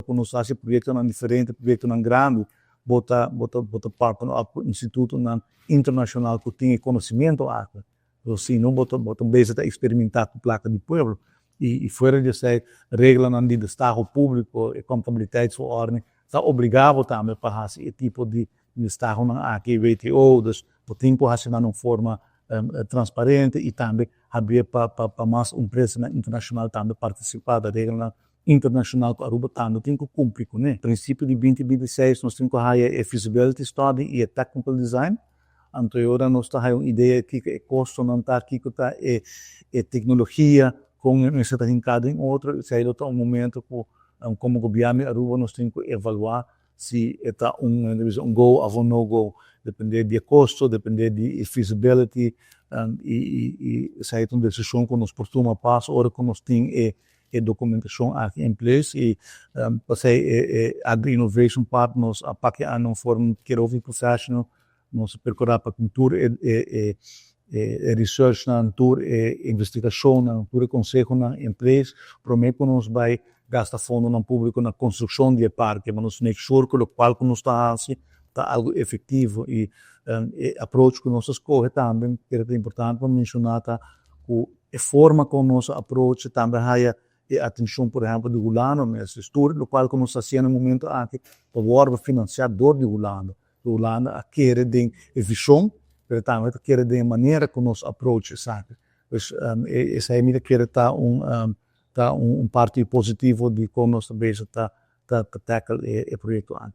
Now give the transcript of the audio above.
Ora nos hasi proyectonan diferente, proyectonan grandi, bo ta partner up cu institutonan internacional cu tin conocimento aki. Si no, bo ta bezig ta experimenta cu placa di pueblo. Y fuera di esey, reglanan di destaho publico y contabiliteitsverordening ta obliga bo tambe pa hasi e tipo di destaho aki, WTO, dus bo tin cu hasi na un forma transparente y tambe habri pa mas empresa internacional tambe participa den regla internacional cu Aruba tambe tin cu cumpli cu ne. Principio di 2026 nos tin cu e feasibility study y e technical design. Anto awor nos tin un idea cu e costonan ta aki, cu ta e tecnologia cu nos ta hinca den otro, esey ta un momento cu como gobierno di Aruba nos tin cu evalua si ta un go of un no go, depende di costo, depende di feasibility, y esey ta un decision cu nos por tuma pas ora cu nos tin e documentacion aki in place. Y pasey e Agri Innovation Partners a pak aan un forma cu professional nos percura pa tur e research nan, tur e investigacion nan, tur e conseho nan in place, prome cu nos bay gasta fondonan publico na construccion di parke, mas nos make sure cu loke cu nos ta haciendo ta algo efectivo. Y e approach cu nos a scoge tambe, cu ta importante pa menciona, ta cu e forma con nos approach tambe haya e atencion, por ehempel, di Hulanda mes. Tur loke cu nos ta haciendo na e momento aki pa wordo financia door di Hulanda. Hulanda a kere den e vision, pero tambe a kere den manera con nos approach esaki. Dus esey mi ta kere ta un parti positivo di con nos tambe ta tackle e proyecto aki.